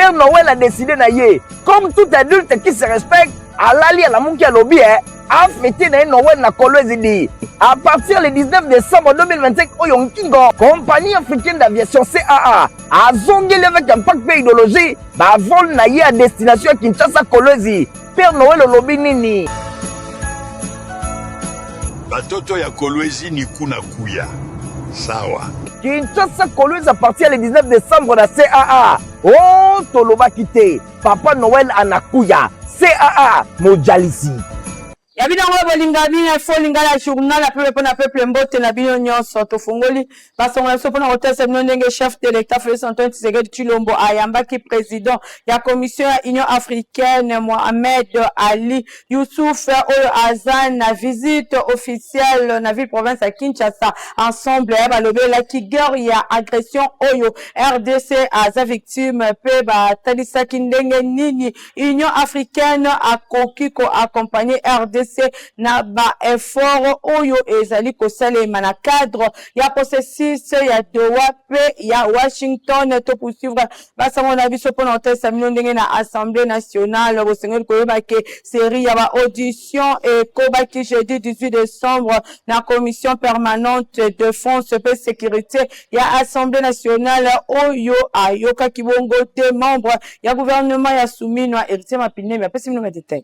Père Noël a décidé na ye, comme tout adulte qui se respecte, alali alamuki alobi eh, afete na ye Noël na Kolwezi di. À partir le 19 décembre 2025 oyo nkingo, compagnie africaine d'aviation CAA azongeli avec impact mpe idéologie bavol na ye à destination ya Kinshasa Kolwezi. Père Noël olobi nini? Batoto ya Kolwezi ni kuna kuya. Sawa. Kinshasa Kolwezi à partir le 19 décembre na CAA. Oh, tolobaki te. Papa Noël anakuya. CAA mojalisi. Ya bino yango bolinga bino info lingala, journal ya peuple mpona peuple. Mbote na bino nyonso. Tofungoli basongo na biso mpona kotalisa bino ndenge chef de l'État Félix Antoine Tshisekedi Tshilombo ayambaki président ya commission ya Union africaine Mohamed Ali Youssouf, oyo aza na visite officielle na ville province ya Kinshasa. Ensemble balobelaki guerre ya agression oyo RDC aza victime, mpe batalisaki ndenge nini Union africaine akoki koaccompagner RDC na baeffort oyo ezali kosalema na cadre ya processus ya Doha mpe ya Washington. To poursuivre basango na biso mpona kotalisa bino ndenge na Assemblée nationale, bosengeli koyeba ke série ya baaudition ekobaki jeudi 18 décembre na commission permanente défense mpe sécurité ya Assemblée nationale, oyo ayokaki bongo te membre ya gouvernement ya Suminwa. Héritier Mapinemi apesi bino badetail.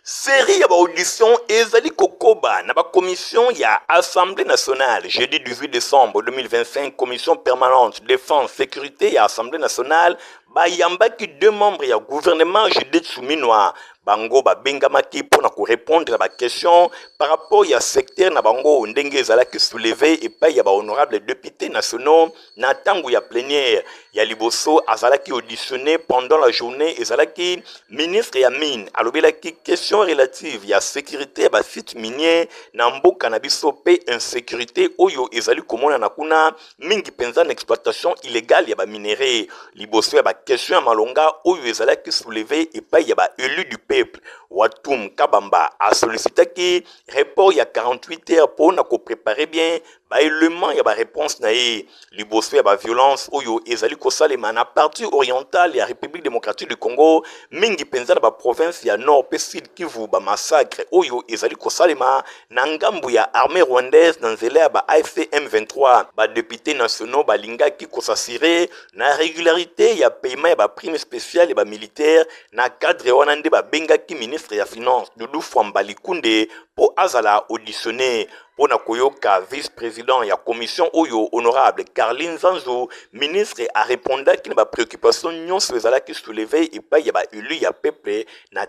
Série ya baaudition ezali kokoba na bacommission ya Assemblée nationale. Jeudi 18 décembre 2025, commission permanente défense sécurité ya Assemblée nationale bayambaki deux membres ya gouvernement Judith Suminwa. Bango babengamaki mpona korépondre na baquestion par rapport ya secteur na bango, ndenge ezalaki soulevé epai ya bahonorable député nationaux na ntango ya plénière. Ya liboso azalaki auditionné pendant la journée ezalaki ministre ya Mine. Alobelaki question relative ya sécurité ya basite minier na mboka na biso mpe insécurité oyo ezali komonana kuna, mingi mpenza na exploitation illégale ya baminerai. Liboso ya baquestion ya malonga oyo ezalaki soulevé epai ya baélu du peuple, Watum Kabamba asollicitaki report ya 48 heures mpo na kopréparer bien baélément ya baréponse na ye. Liboso ya baviolence oyo ezali kosalema na partie orientale ya République démocratique du Congo, mingi mpenza na baprovince ya Nord mpe Sud Kivu, bamassacre oyo ezali kosalema na ngambu ya armée rwandaise na nzela ya ba AFC M23, badéputé nationaux balingaki kos'assurer na régularité ya paiement ya baprime spéciale ya bamilitaire. Na cadre wana nde babengaki ministre ya Finance Doudou Fwamba Likunde mpo azala auditionné. Mpo na koyoka vice-président ya commission oyo, honorable Carline Nzanzu, ministre arépondaki na bapréoccupation nyonso ezalaki soulevé epai ya baélu ya peuple na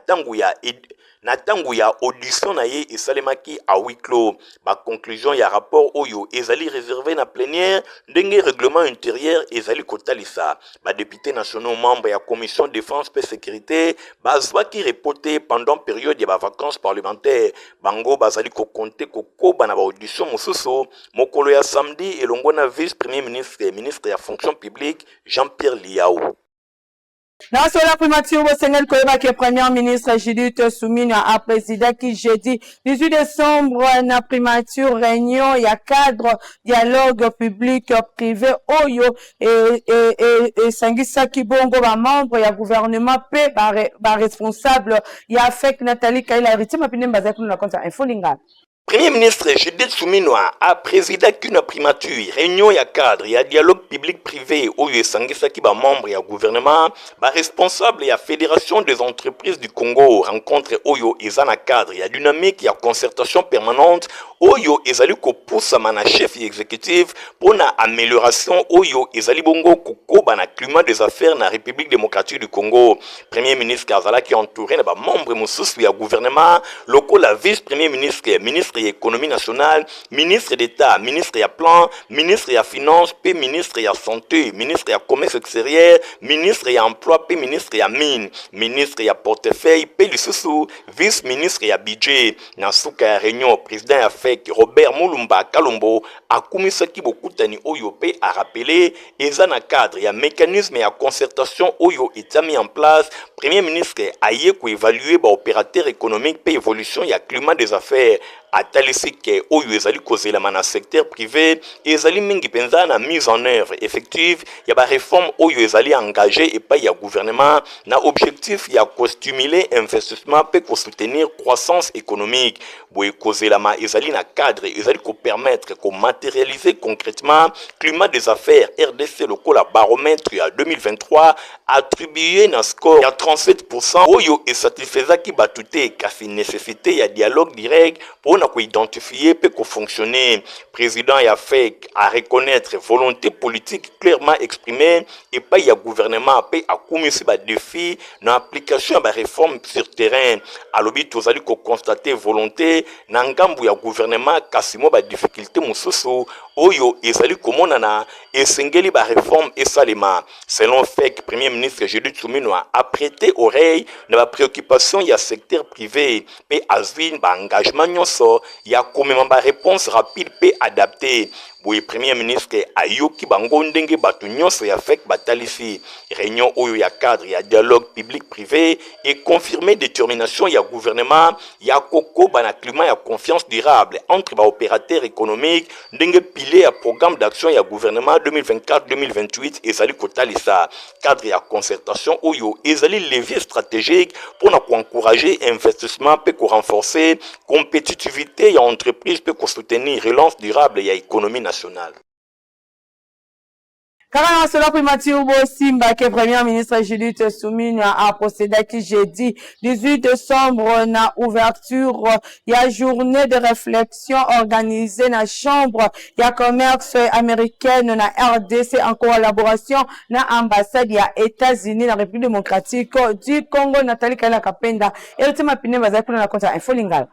ntango ya audition na ye esalemaki à huis clos. Baconclusion ya rapport oyo ezali réservé na plénière, ndenge règlement intérieur ezali kotalisa. Badéputé nationaux membre ya commission défense mpe sécurité bazwaki repos te pendant période ya bavacances parlementaire. Bango bazali kocompter kokoba na baaudition mosusu mokolo ya samedi elongo na vice premier ministre, ministre ya Fonction publique Jean-Pierre Lihau. Na sola primature, bosengeli koyeba ke premier ministre Judith Suminwa aprésidaki jeudi 18 décembre na primature réunion ya cadre dialogue public privé oyo esangisaki bongo bamembre ya gouvernement mpe baresponsable ya FEC. Nathalie Kaila, Héritier Mapine bazali kuna na compte ya Info Lingala. Premier ministre Judith Suminwa a présidaki na primature réunion ya cadre ya dialogue public-privé oyo esangisaki bamembre ya gouvernement, baresponsable ya Fédération des entreprises du Congo. Rencontre oyo eza na cadre ya dynamique ya concertation permanente oyo ezali kopusama na chef exécutif mpo na amélioration oyo ezali bongo kokoba na climat des affaires na République démocratique du Congo. Premier ministre azalaki entouré na bamembre mosusu ya gouvernement lokola vice premier ministre, ministre ya Économie nationale, ministre d'État, ministre ya Plan, ministre ya Finance mpe ministre ya Santé, ministre ya Commerce extérieur, ministre ya Emploi mpe ministre ya Mine, ministre ya Portefeuille mpe lisusu vice ministre ya Budget. Na suka ya réunion, président ya FEC Robert Mulumba Kalombo akumisaki bokutani oyo mpe arappeler eza na cadre ya mécanisme ya concertation oyo etiami en place. Premier ministre aye koévaluer baopérateur économique mpe évolution ya climat des affaires. Atalisi ke oyo ezali kozelama na secteur prive ezali mingi mpenza na mise en œuvre effective ya ba reformes oyo ezali engagées epai ya gouvernement na objectif ya ko stimuler investissement mpe ko soutenir croissance économique. Boye kozelama ezali na cadre ezali ko permettre ko materialiser concrètement climat des affaires rdc lokola baromètre ya 2023 attribuer na score ya 37% oyo esatisfaisaki bato te, kasi necessite ya dialogue direct mpo na ko identifier mpe ko fonctionner. President ya FEC a reconnaitre volonte politique clairement exprimee epai ya gouvernement mpe akumisi ba defis na application ya ba reformes sur terrain. Alobi tozali ko constater volonte na ngambo ya gouvernement kasi mwa ba difficultes mosusu oyo ezali komonana esengeli ba reformes esalema. Selon FEC, Premier ministre Judith Suminwa a prete oreille na ba preoccupations ya secteur prive mpe azwi ba engagements nyonso ya komema ba reponses rapides mpe adaptees. Boye Premier ministre ayoki bango ndenge bato nyonso ya FEC batalisi. Reunion oyo ya cadre ya dialogue public-prive e confirmer determination ya gouvernement ya kokoba na climat ya confiance durable entre ba operateurs economiques ndenge pilier ya programme d'action ya gouvernement 2024-2028 ezali kotalisa. Cadre ya concertation oyo ezali levier strategique mpo na ko encourager investissement mpe ko renforcer competitivite ya entreprise mpe ko soutenir relance durable ya economie nationale. Kaka na masolo ya primature, bosimba ke Premier ministre Judith Suminwa a procedaki jeudi 18 decembre na ouverture ya journee de reflexion organisee na chambre ya commerce americaine na rdc en collaboration na ambassade ya Etats-Unis na Republique democratique du Congo. Nathalie Kaila Kapenda, Heritier Mapine bazali kuna na compte ya Info Lingala.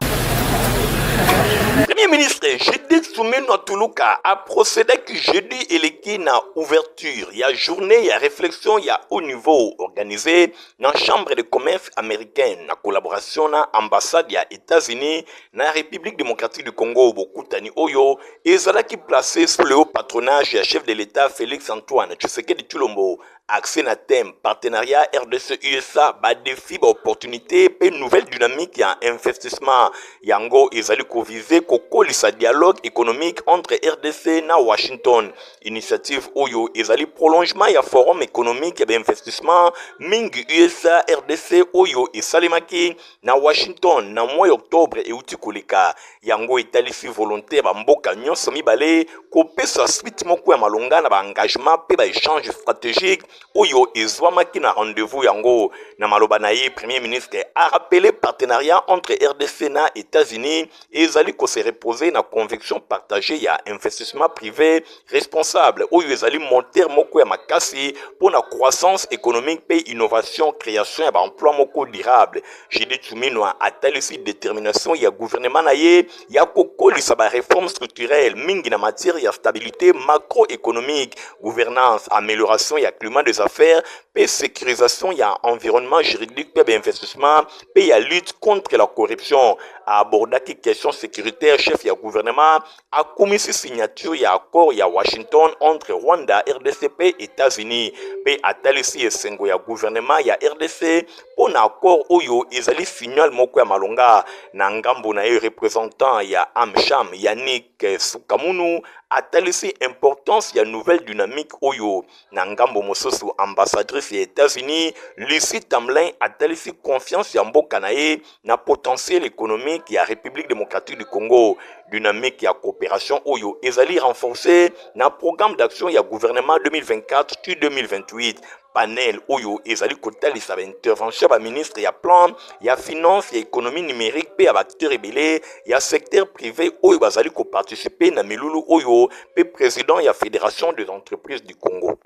Premier ministre Judith Suminwa Tuluka a procédé jeudi eleki na ouverture ya journée ya réflexion ya haut niveau organisée na chambre de commerce américaine na collaboration na ambassade ya États-Unis na République démocratique du Congo. Bokutani oyo ezalaki placé sous le haut patronage ya chef de l'État Félix Antoine Tshisekedi Tshilombo, axé na thème partenariat RDC-USA, ba défis, ba opportunités pe nouvelle dynamique ya investissement. Yango ezali koviser kokolisa dialogue économique entre RDC na Washington. Initiative oyo ezali prolongement ya forum économique ya ba investissement mingi USA RDC oyo esalemaki na Washington na mois ya octobre euti koleka. Yango etalisi volonte ya ba mboka nyonso mibale kopesa suite moko ya malonga na ba engagement mpe ba echange strategique oyo ezwamaki na rendez-vous yango. Na maloba na ye, Premier ministre a rappelé partenariat entre RDC na Etats-Unis ezali ko se reposer na conviction partagee ya investissement prive responsable oyo ezali moteur moko ya makasi mpo na croissance économique mpe innovation, création ya ba emploi moko durable. Judith Suminwa atalisi determination ya gouvernement na ye ya kokolisa ba reformes structurelles mingi na matière ya stabilité macroéconomique, gouvernance, amélioration ya climat des affaires mpe sécurisation ya environnement juridique mpe ba investissement mpe ya lutte contre la corruption. Abordaki question sécuritaire, chef ya gouvernement akumisi signature ya accord ya Washington entre Rwanda, RDC mpe Etats-Unis mpe atalisi esengo ya gouvernement ya RDC mpo na accord oyo ezali signal moko ya malonga. Na ngambo na ye, representant ya AmCham Yannick Sukamunu atalisi importance ya nouvelle dynamique oyo. Na ngambo mosusu, ambassadrice ya Etats-Unis Lucy Tamlin atalisi confiance ya mboka na ye na potentiel économique ya République démocratique du Congo. Dynamique ya coopération oyo ezali renforcée na programme d'action ya gouvernement 2024-2028. Panel oyo ezali kotalisa ba intervention ya ba ministre ya plan, ya finance, ya économie numérique mpe ya ba acteurs ebele ya secteur privé oyo bazali koparticiper na milulu oyo mpe président ya Fédération des entreprises du Congo.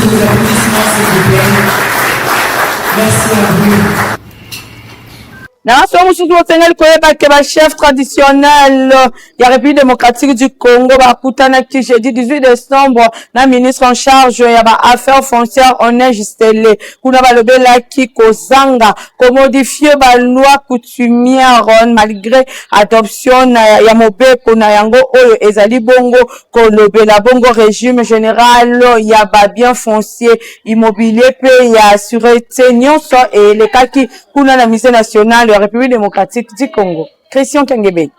Merci à vous. Na masolo mosusu, bosengeli koyeba ke bachef traditionnel ya République démocratique du Congo bakutanaki jeudi 18 décembre na ministre en charge ya baaffaires foncières Onej Stele. Kuna balobelaki kozanga komodifie baloi coutumière malgré adoption na ya mobeko na yango oyo ezali bongo kolobela bongo régime général ya babiens foncier immobilier mpe ya sûreté. Nyonso elekaki kuna na Musée national ya République démocratique du Congo. Christian Kengebe.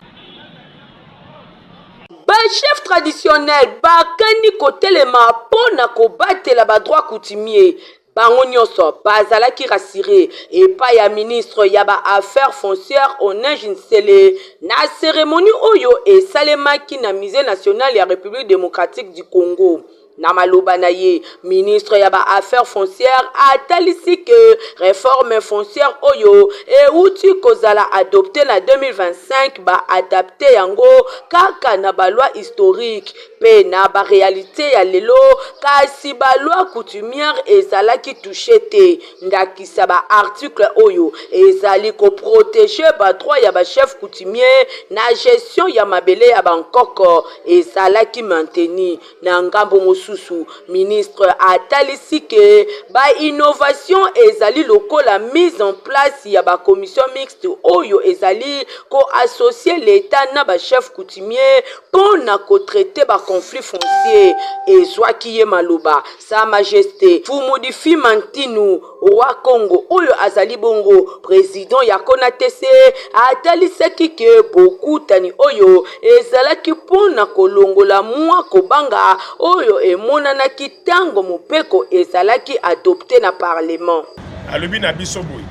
Ba chefs traditionnels bakani kotelema mpo na kobatela ba droits coutumiers. Bango nionso bazalaki rassurer epai ya ministre ya ba Affaires foncières Oneige Nsele na ceremonie oyo esalemaki na Musee national ya Republique democratique du Congo. Na maloba na ye, ministre ya ba Affaires foncières atalisi que reforme foncière oyo ewuti kozala adoptee na 2025 ba adapter yango kaka na ba lois historiques mpe na ba realites ya lelo kasi ba lois coutumières ezalaki touchees te, ndakisa ba articles oyo ezali ko proteger ba droits ya ba chefs coutumiers na gestion ya mabele ya ba nkoko ezalaki maintenu. Na ngambo mosusu, ministre atalisi que ba innovations ezali lokola mise en place ya ba commissions mixtes oyo ezali ko associer l'Etat na ba chefs coutumiers mpo na ko traiter ba conflits fonciers. Ezwaki ye maloba, Sa Majeste Mfumu Difima Ntinu Roi Kongo oyo azali bongo president ya Conatc atalisaki que bokutani oyo ezalaki mpo na kolongola mua kobanga oyo emonanaki tango mobeko ezalaki adopte na parlement. Alobi na biso boye,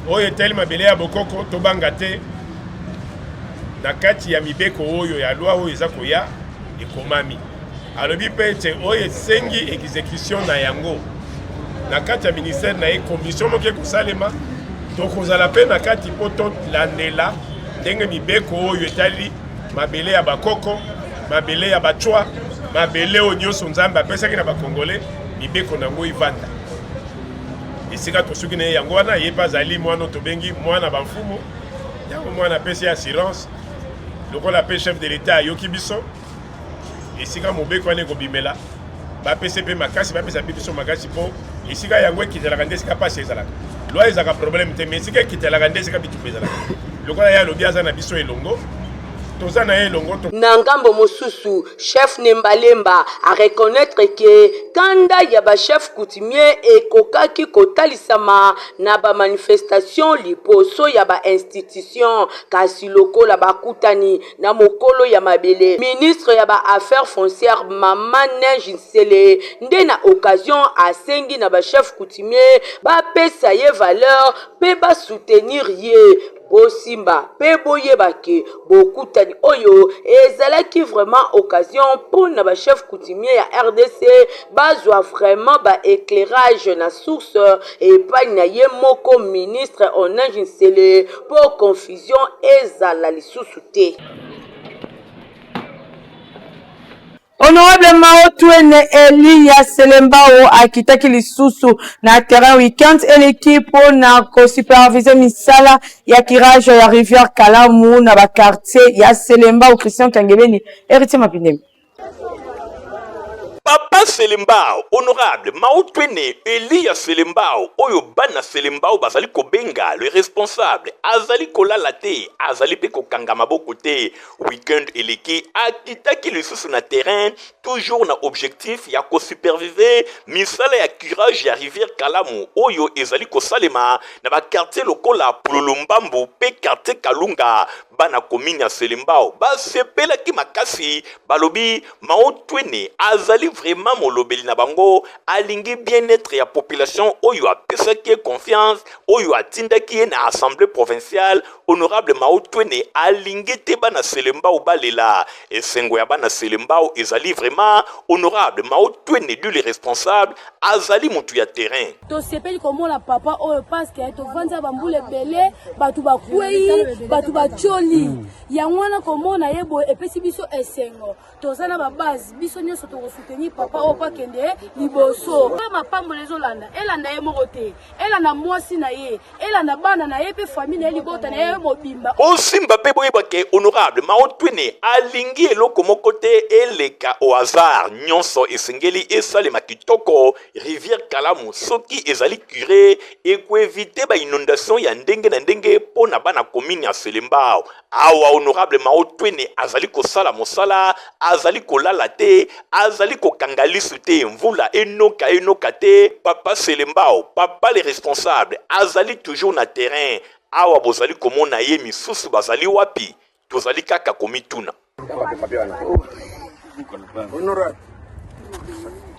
oyo etali mabele ya bokoko tobanga te, na kati ya mibeko oyo ya loi oyo eza koya ekomami. Alobi mpe ete oyo esengi execution na yango na kati ya ministère na ye, commission moko ekosalema, tokozala mpe na kati mpo tolandela ndenge mibeko oyo etali mabele ya bakoko, mabele ya bacwa, mabele oyo nyonso Nzambe apesaki na bakongole, mibeko na yango evanda esika tosuki na ye. Yango wana ye mpe azali mwana tobengi mwana bamfumu, yango mwana apesi assurance lokola mpe chef de l'etat ayoki biso esika mobeko wana ekobimela bapesa mpe makasi, bapesa mpe biso makasi mpo esika yango ekitelaka nde esika mpasi ezalaka. Loi ezalaka problème te, mais esika ekitelaka nde esika bitumba ezalaka. Lokola ye alobi aza na biso elongo, toza na ye elongo. Na ngambo mosusu, chef Nembalemba a reconnaitre que kanda ya ba chefs coutumiers ekokaki kotalisama na ba manifestations liboso ya ba institutions, kasi lokola bakutani na mokolo ya mabele, ministre ya ba Affaires foncières Mama Neige Nsele nde na occasion asengi na ba chefs coutumiers bapesa ye valeur mpe ba soutenir ye. Bosimba mpe boyeba que bokutani oyo ezalaki vraiment occasion mpo na ba chefs coutumiers ya rdc bazwa vraiment ba eclairages na source epayi na ye moko ministre Oneige Nsele mpo confusion ezala lisusu te. Honorable Mao Twene Eliya Selembao akitaki lisusu na terrain week-end eleki mpo na kosupervise misala ya curage ya rivière Kalamu na ba quartier ya Selembao. Christian Kangebeni, Héritier Mapindemi. Papa Selembao, honorable Maotwene Eliya Selembao, oyo bana Selembao bazali kobenga le responsable, azali kolala te, azali mpe kokanga maboko te. Week-end eleki, akitaki lisusu na terrain, toujours na objectif ya kosuperviser misala ya curage ya rivière Kalamu oyo ezali kosalema na ba quartiers lokola Pululu-Mbambu mpe quartier Kalunga. Bana commune ya Selembao basepelaki makasi, balobi Mao Twene azali vraiment molobeli na bango, alingi bien-etre ya population oyo apesaki ye confiance, oyo atindaki ye na assemblee provinciale. Honorable Mao Twene alingi te bana Selembao balela. Esengo ya bana Selembao ezali vraiment honorable Mao Twene du le responsable azali mutu ya terrain. Tosepeli komona papa oyo paske tovandi bambula ebele, bato bakwei, bato batioli. Yango wana komona ye boye epesi biso esengo. Toza na babase, biso nyonso tokosoutenir papa oyo po akende liboso. Mapamboli ezolanda, elanda ye moko te, elanda mwasi na ye, elanda bana na ye mpe famille na ye, libota na ye mobimba. Bosimba mpe boyeba ke honorable Mao Twene alingi eloko moko te eleka au hasard, nyonso esengeli esalema kitoko. Rivière Kalamu soki ezali cure eko eviter ba inondations ya ndenge na ndenge mpo na bana commune ya Selembao. Awa honorable Mao Twene azali kosala mosala, azali kolala te, azali kokanga lisu te, mvula enoka enoka te, papa Selembao, papa le responsable azali toujours na terrain. Awa bozali komona ye misusu bazali wapi? Tozali kaka komituna.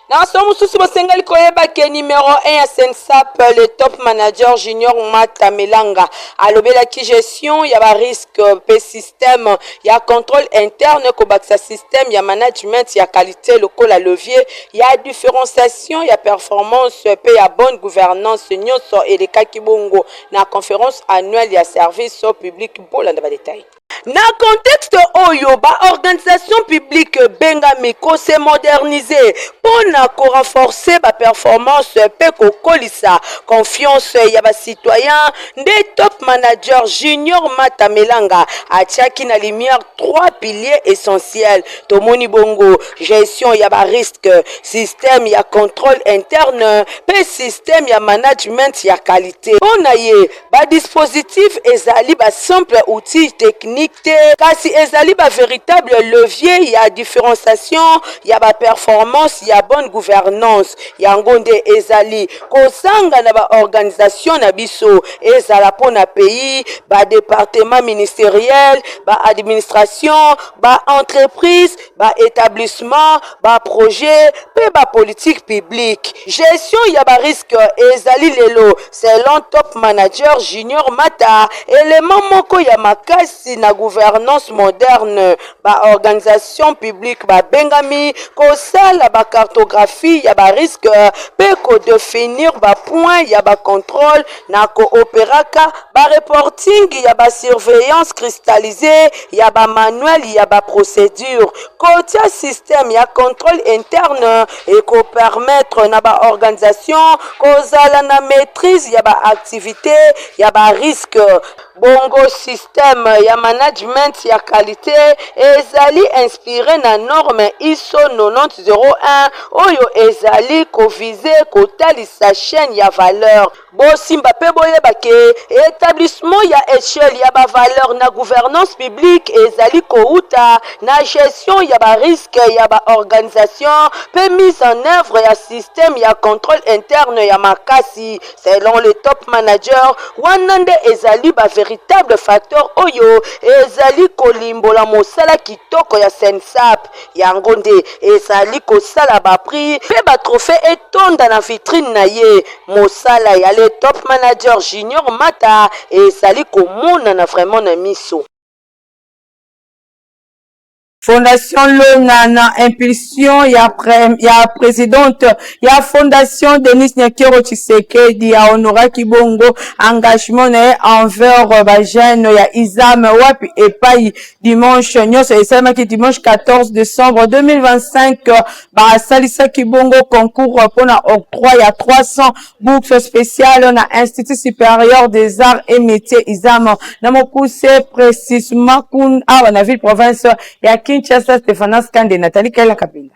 Na masolo mosusu, bosengeli koyeba ke numero 1 ya CNSAP, le top manager Junior Mata Melanga, alobelaki gestion ya ba risques mpe système ya controle interne, kobakisa système ya management ya qualite lokola levier ya differentiation ya performance mpe ya bonne gouvernance. Nyonso elekaki bongo na conference annuelle ya service public. Bolanda ba details. Na contexte oyo, ba organisations publiques ebengami ko se moderniser mpo na ko renforcer ba performances mpe kokolisa confiance ya ba citoyens, nde Top Manager Junior Mata Melanga atiaki na lumière trois piliers essentiels. Tomoni bongo gestion ya ba risques, système ya controle interne mpe système ya management ya qualite. Mpo na ye, Ba dispositifs ezali ba simples outils techniques te, kasi ezali ba veritables leviers ya differentiation ya ba performances ya bonne gouvernance. Yango nde ezali kozanga na ba organisations na biso, ezala mpo na pays, ba departements ministeriels, ba administrations, ba entreprises, ba etablissements, ba projets mpe ba politiques publiques. Gestion ya ba risques ezali lelo, selon Top Manager Junior Mata, element moko ya makasi na gouvernance moderne. Ba organisations publiques babengami kosala ba cartographie ya ba risques mpe ko definir ba points ya ba controles na ko operaka ba reporting ya ba surveillance cristallisee ya ba manuels ya ba procedures. Kotia système ya controle interne eko permettre na ba organisations kozala na maitrise ya ba activites ya ba risques. Bongo système ya management ya qualite ezali inspire na norme ISO 9001 oyo ezali ko viser kotalisa chaine ya valeur. Bosimba pe boyeba ke etablissement ya echelle ya ba valeurs na gouvernance publique ezali kowuta na gestion ya ba risques ya ba organisations pe mise en œuvre ya système ya controle interne ya makasi. Selon le top manager, wana nde ezali ba veritables facteurs oyo ezali kolimbola mosala kitoko ya CNSAP. Yango nde ezali kosala ba prix pe ba trophees etonda na vitrine na ye. Mosala ya le top manager Junior Mata ezali komonana vraiment na miso. Fondation Lona na impulsion ya, pre, ya presidente ya Fondation Denise Nyakeru Tshisekedi ahonoraki bongo engagement na ye envers ba jeunes ya ISAM wapi epai dimanche nyonso esalemaki dimanche 14 décembre 2025. Basalisaki bongo concours mpona octroi ya 300 bourses spéciales na Institut supérieur des arts et métiers, ISAM na mokuse, précisément kun awa na ville province ya Kinshasa. Stéphanas Kande, Nathalie Kaila Kapinda.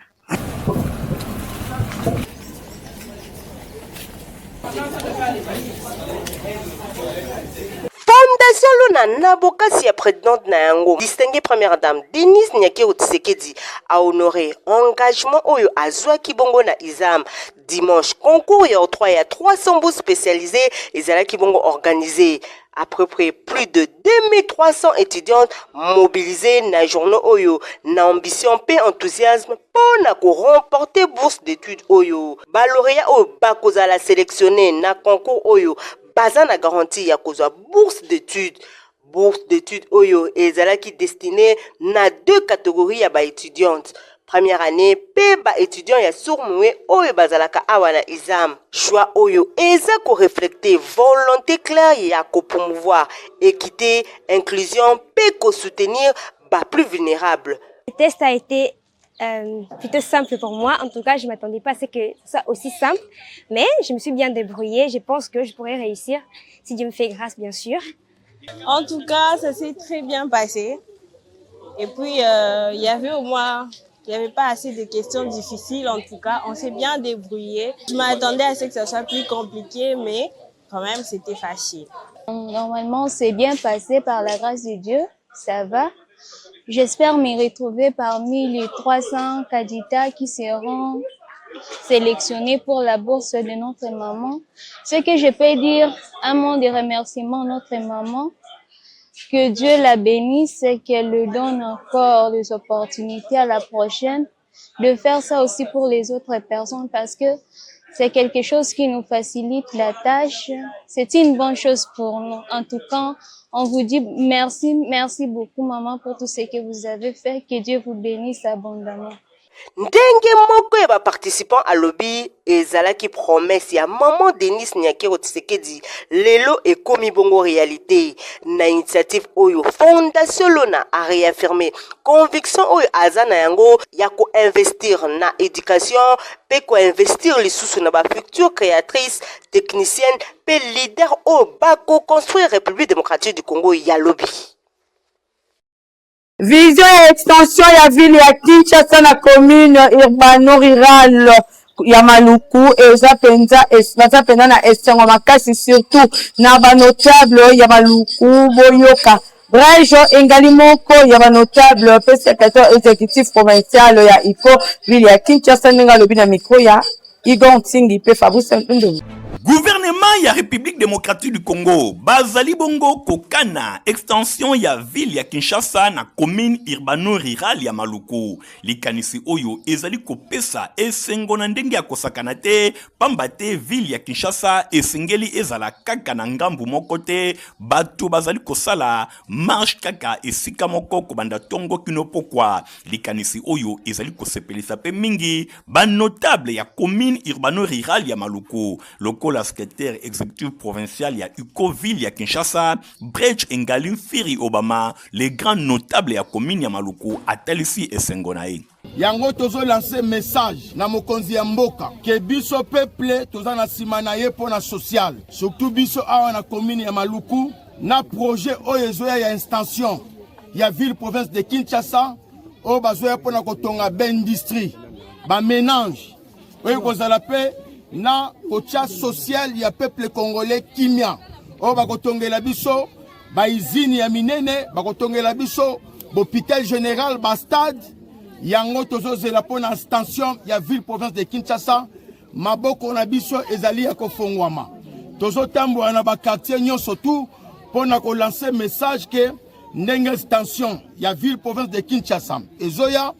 Fondation Lona na bokasi ya présidente na yango, distinguée première dame Denise Nyakeru Tshisekedi, a honoré engagement oyo azwaki bongo na ISAM. Dimanche, concours ya octroi ya 300 bourses spécialisées ezalaki bongo organisé. À peu près plus de 2300 étudiantes mobilisées na journée oyo na ambition mpe enthousiasme mpo na koremporter bourse d'études oyo. Balauréat oyo bakozala sélectionné na concours oyo baza na garantie ya kozwa bourse d'études. Bourse d'études oyo ezalaki destiné na deux catégories ya baétudiantes: première année mpe baétudiant ya sourds-muets oyo bazalaka awa na ISAM. Choix oyo eza koreflecter volonté claire ya kopromouvoir équité, inclusion mpe kosoutenir baplus vulnérables. Le test a été plutôt simple pour moi. En tout cas, je ne m'attendais pas à ce que ce soit aussi simple. Mais je me suis bien débrouillée. Je pense que je pourrais réussir, si Dieu me fait grâce, bien sûr. En tout cas, ça s'est très bien passé. Et puis, il y avait au moins, il n'y avait pas assez de questions difficiles. En tout cas, on s'est bien débrouillé. Je m'attendais à ce que ça soit plus compliqué, mais quand même, c'était facile. Normalement, c'est bien passé par la grâce de Dieu. Ça va. J'espère me retrouver parmi les 300 candidats qui seront sélectionnés pour la bourse de notre maman. Ce que je peux dire, un mot de remerciement à notre maman. Que Dieu la bénisse et qu'elle lui donne encore des opportunités à la prochaine de faire ça aussi pour les autres personnes parce que c'est quelque chose qui nous facilite la tâche. C'est une bonne chose pour nous. En tout cas, on vous dit merci, merci beaucoup maman pour tout ce que vous avez fait. Que Dieu vous bénisse abondamment. Ndenge moko ya ba participants alobi ezalaki promesse ya maman Denise Nyakeru Tshisekedi lelo ekomi bongo realite. Na initiative oyo Fondation Lona a reaffirmer conviction oyo aza na yango ya ko investir na education pe ko investir lisusu na ba futures creatrices, techniciennes pe leaders oyo bako construire Republique democratique du Congo ya lobi. Vision ya extension ya ville ya Kinshasa na commune urbano-rurale ya Maluku eza penza baza penza na esengo makasi surtout na ba notable ya Maluku boyoka Brejo engali moko ya ba notable pe secretaire executif provincial ya ICO ville ya Kinshasa ndenge alobi na micro ya Igor Nsingi pe Fabrice Ndundu. Gouvernement ya Republique democratique du Congo bazali bongo kokana extension ya ville ya Kinshasa na commune urbano-rurale ya Maluku. Likanisi oyo ezali kopesa esengo na ndenge ya kosakana te, pamba te ville ya Kinshasa esengeli ezala kaka na ngambu moko te, bato bazali kosala marche kaka esika moko kobanda tongo kino pokwa. Likanisi oyo ezali kosepelisa pe mingi Ba notables ya commune urbano-rurale ya Maluku, lokola secretaire executif provincial ya UCO ville ya Kinshasa, Brecht Engali Mfiri Obama, le grand notable ya commune ya Maluku atalisi esengo na ye. Yango tozo lancer message na mokonzi ya mboka ke biso peuple toza na sima na ye mpo na social, surtout biso awa na commune ya Maluku na projet oyo ezoya ya extension ya ville province de Kinshasa oyo bazoya mpo na kotonga baindustrie baménage oyo ekozala mpe na kotya social ya peuple congolais kimia oyo bakotongela biso baizini ya minene bakotongela biso bopital général bastade yango tozozela mpo na extension ya ville province de kinshasa maboko na biso ezali ya kofongwama tozotambola na bakartier nyonso tu mpo na kolanse message ke Ndenge extension ya ville province de Kinshasa ezoya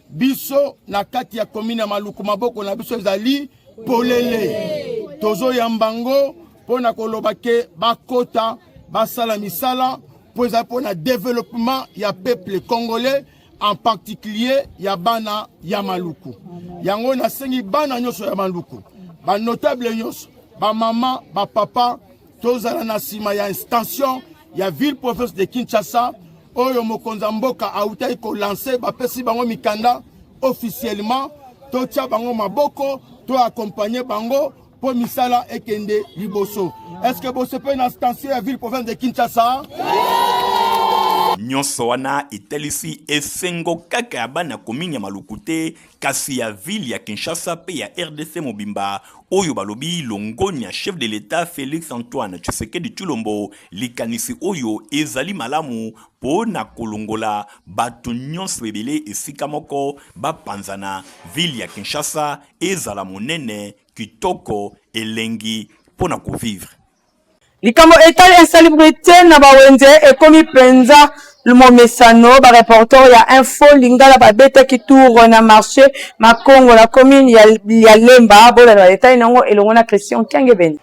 biso na kati ya commune ya Maluku, maboko na biso ezali polele, tozoyamba ngo mpo na koloba ke bakota basala misala mpo ezali mpo na developpement ya peuple congolais en particulier ya bana ya Maluku. Yango nasengi bana nyonso ya Maluku, ba notable nyonso, ba mama, ba papa, tozala na nsima ya extension ya ville province de Kinshasa oyo mokonzi ya mboka awutaki kolanse, bapesi bango mikanda officiellement, totya bango maboko, to accompagner bango mpo misala ekende liboso. Est-ce que bosepeli na extension ya ville province de Kinshasa? Nyonso wana etalisi esengo kaka ya bana commune ya Maluku te, kasi ya ville ya Kinshasa pe ya rdc mobimba oyo balobi longonya chef de l'Etat Felix Antoine Tshisekedi Tshilombo likanisi oyo ezali malamu po na kolongola bato nyonso ebele esika moko bapanzana ville ya Kinshasa ezala monene kitoko elengi po na ko vivre. Likambo etali insalubrite na ba wenze ekomi mpenza momesano. Ba reporters ya Info Lingala babetaki tour na marche Makongo na commune ya Lemba. Bolanda ba details na yango elongo na Christian Kiangebeni.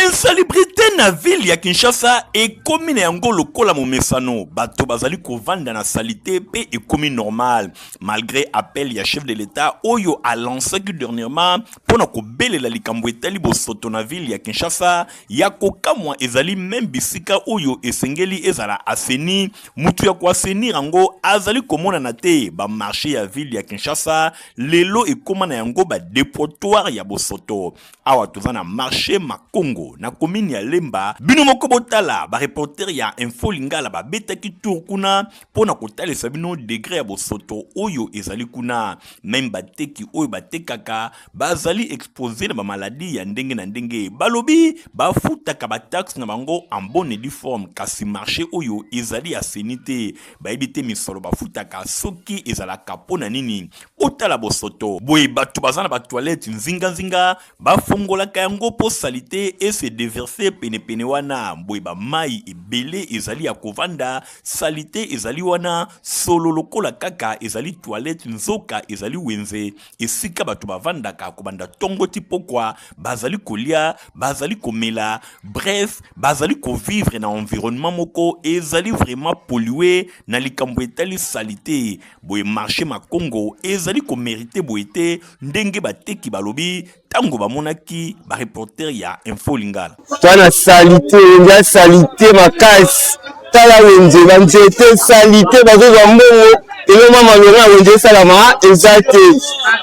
Insalubrite na ville ya Kinshasa ekomi na yango lokola momesano, bato bazali kovanda na salite pe ekomi normal malgre appel ya chef de l'Etat oyo a lancaki dernièrement mpo na kobelela likambo etali bosoto na ville ya Kinshasa. Ya kokamwa ezali meme bisika oyo esengeli ezala assaini, mutu ya ko assainir yango azali komonana te. Ba marches ya ville ya Kinshasa lelo ekoma na yango ba depotoirs ya bosoto. Awa toza na marche Makongo na commune ya Lemba. Bino moko botala ba reporters ya Info Lingala babetaki tour kuna mpo na kotalisa bino degre ya bosoto oyo ezali kuna. Meme bateki oyo batekaka bazali expose na ba maladies ya ndenge na ndenge. Balobi bafutaka ba taxes na bango en bonne et due forme, kasi marche oyo ezali assaini te. Bayebi te misolo bafutaka soki ezalaka mpo na nini. Botala bosoto boye, bato baza na ba toilettes nzinga nzinga, bafongolaka yango mpo salite. ese deverser penepene wana. Boye ba mayi ebele ezali ya kovanda, salite ezali wana, solo lokola kaka ezali toilette nzoka ezali wenze esika bato bavandaka kobanda tongo ti pokwa, bazali kolia, bazali komela, bref bazali kovivre na environnement moko ezali vraiment pollue na likambo etali salite. Boye marché Makongo ezali komerite boye te ndenge bateki balobi ntango bamonaki ba reporter ya Info Lingala. Toza na salite, wenze ya salite makasi. Tala wenze, ba nzete salite, bazozwa mbongo eloma malonga ya wenze esalama eza te.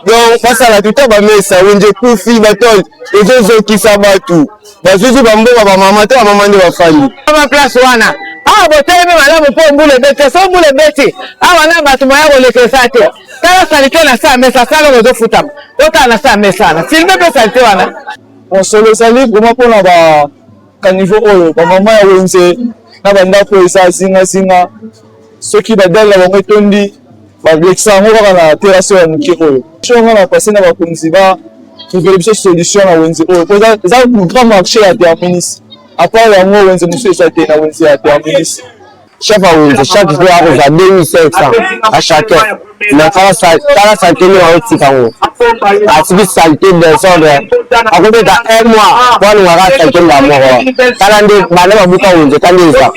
Donc basala tuta bamesa, wenze ekufi, batole ezozokisa bato, bazwizwi bambongo ba mama te, ba mama nde bafandi. Ba place wana awa botelemi malamu mpo mbula ebeti te, soki mbula ebeti awa na bato moya koleka eza te. Tala salite na se ya mesa, sala oyo ozofutama, otala na se ya mesa wana, filme mpe salite wana. Mosolo ezali vraiment mpona ba caniveau oyo ba mama ya wenze na ba ndako oyo eza zinga zinga, soki ba dalle na bango etondi balekisa yango kaka na terrasse oyo ya moke oyo. Sio nga na passe na bakonzi ba trouver biso solution na wenze oyo po eza grand marché ya terminus, à part yango wenze mosusu eza te na wenze ya terminus. Chef ya wenze chaque jour akozwa 2500 à chacun mais tala salite nde baotika yango atiki salite desordre akobeta un mois po alonga kaka salite mbala moko tala nde banda babuka wenze ta nde eza.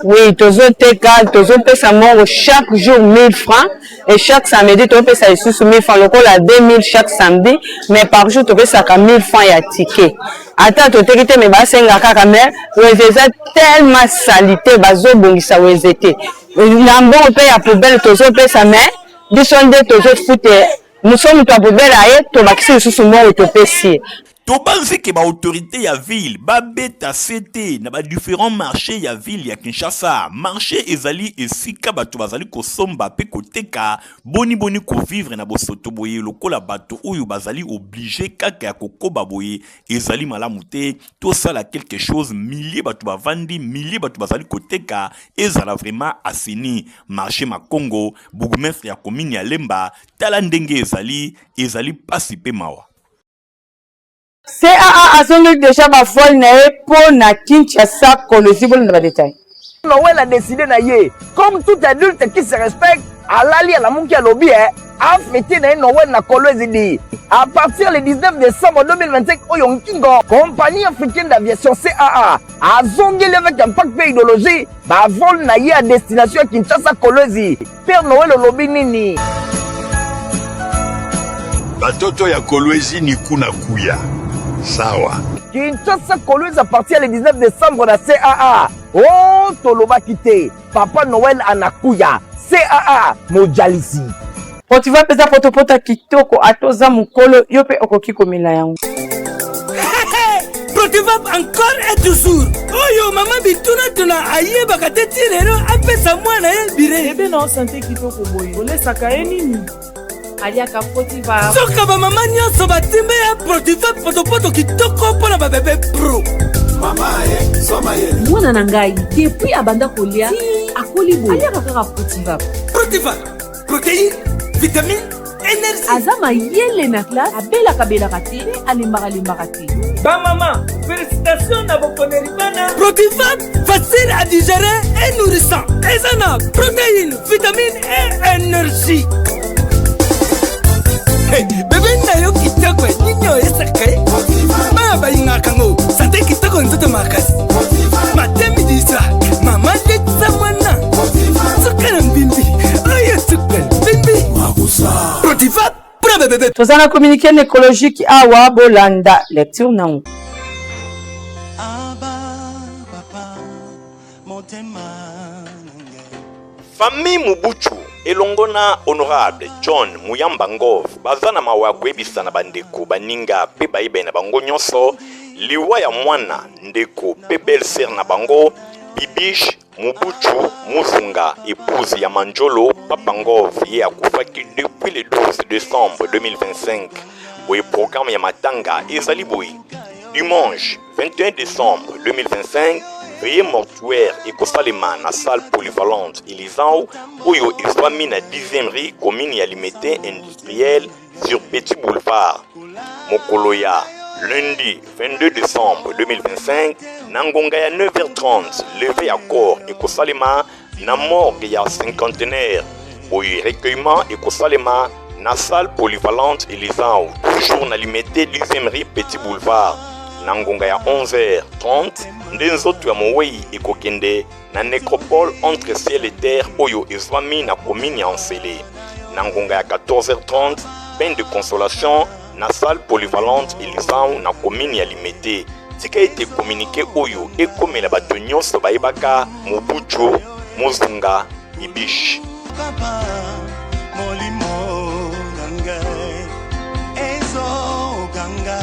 Oui tozoteka tozopesa mbongo chaque jour 1000 francs et chaque samedi topesa lisusu 1000 francs lokola 2000 chaque samedi mais par jour topesaka 1000 francs ya ticket ata toteki te mais basenga kaka mais wenze eza tellement salite bazobongisa wenze te na mbongo mpe ya poubelle tozopesa mais biso nde tozofute moso moto ya poubelle aye tobakisi lisusu mbongo topesi ye. Tobanzi ke ba autorites ya ville babeta sete na ba differents marches ya ville ya Kinshasa. Marche ezali esika bato bazali kosomba pe koteka. Boni boni ko vivre na bosoto boye lokola bato oyo bazali oblige kaka ya kokoba boye ezali malamu te. Tosala quelque chose, milliers bato bavandi, milliers bato bazali koteka, ezala vraiment assaini. Marche Makongo, bourgmestre ya commune ya Lemba, tala ndenge ezali, ezali pasi pe mawa. CAA azongeli dejà ba vol na ye mpo na Kinshasa Kolwezi bolanda ba details. Noël a décidé na ye comme tout adulte qui se respecte alali alamuki alobi eh a fêter na ye Noël na Kolwezi di à partir le 19 décembre 2025 oyo nkingo compagnie africaine d'aviation CAA azongeli avec impact mpe idéologie ba vol na ye à destination ya Kinshasa Kolwezi Père Noël olobi nini? Batoto ya Kolwezi ni kuna kuya. Sawa. Kinshasa Kolwezi à partir le 19 décembre na CAA. Oh, tolobaki te. Papa Noël anakuya. CAA mojalisi. Potiva mpenza potopota kitoko ata oza mokolo yo mpe okoki komela yango. Protivap encore et toujours oyo mama bitunatuna ayebaka te ti lelo apesa mwana ye bire bebe na sante kitoko boye olesaka ye nini aliaka protivap soka bamama nyonso batimbe ya protivap potopoto kitoko mpo na babebe pro mwana na ngai depuis abanda kolia akoli boye aliaka kaka protivap protivap protéine vitamine energie aza mayele na classe abelaka belaka te mpe alembaka lembaka te bamama félicitation na boponeli bana protivat facile à digérer et nourrissant eza na protéine vitamine et énergie Hey, bebe na yo kitoko nini oyesaka ye bana balingaka yango sante kitoko nzoto makasi matemi disa mama lekisa mwana suka na mbimbi oyo suka mbimbi protiva mpona bebebe Toza na communiqué nécrologique awa bolanda lecture nango. Famille Mubuchu elongo na Honorable John Muyamba Ngov baza na mawa ya koyebisa na bandeko, baninga pe bayebani na bango nyonso liwa ya mwana, ndeko pe belle sœur na bango Bibiche Mubuchu Muzunga, epouse ya Manjolo Papa Ngov, ye akufaki depuis le 12 decembre 2025. Boye programme ya matanga ezali boye: dimanche 21 decembre 2025, veillée mortuaire ekosalema na salle polyvalente Elisao oyo ezwami na 10e rue, commune ya Limete industrielle sur Petit Boulevard. Mokolo ya lundi 22 décembre 2025 na ngonga ya 9h30 levée ya corps ekosalema na morgue ya cinquantenaire. Boye recueillement ekosalema na salle polyvalente Elisao, toujours na Limete 10e rue Petit Boulevard na ngonga ya 11h30 nde nzoto ya mowei ekokende na necropole entre ciel et terre oyo ezwami na commune ya Nsele na ngonga ya 14h30 peine de consolation na salle polyvalente Elisao na commune ya Limete. Tika ete communique oyo ekomela bato nyonso bayebaka Mobutu Mozunga Ibish. Papa, molimo na ngai ezoganga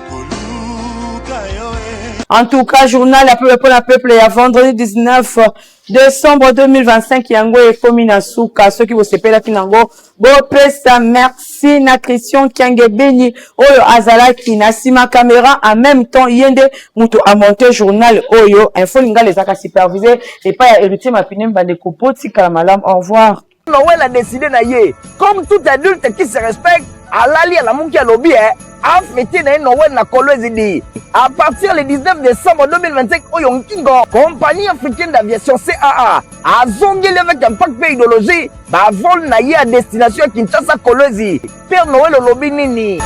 koluka yo e. En tout cas, journal ya peuple mpo na peuple ya vendredi 19 décembre 2025 yango ekomi na suka. Soki bosepelaki nango, bopesa merci na Christian Kiangebeni oyo azalaki na nsima caméra, en même temps ye nde moto amonte journal oyo. Info Lingala ezalaka supervisé epai ya Héritier Mapine. Bandeko, botikala malamu, au revoir. Noël a décidé na ye, comme tout adulte qui se respecte, alali, alamuki, alobi eh, afete na ye Noël na Kolwezi di à partir le 19 décembre 2025 oyo nkingo Compagnie africaine d'aviation CAA azongeli avec impact mpe idéologie bavol na ye ya destination ya Kinshasa Kolwezi. Père Noël, olobi nini?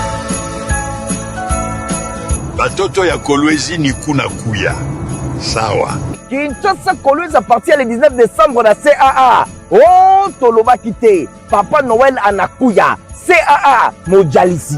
Batoto ya Kolwezi ni kuna kuya. Sawa. Kinshasa Kolwezi à partir le 19 décembre na CAA. Oh, tolobaki te, Papa Noël anakuya, CAA mojalisi.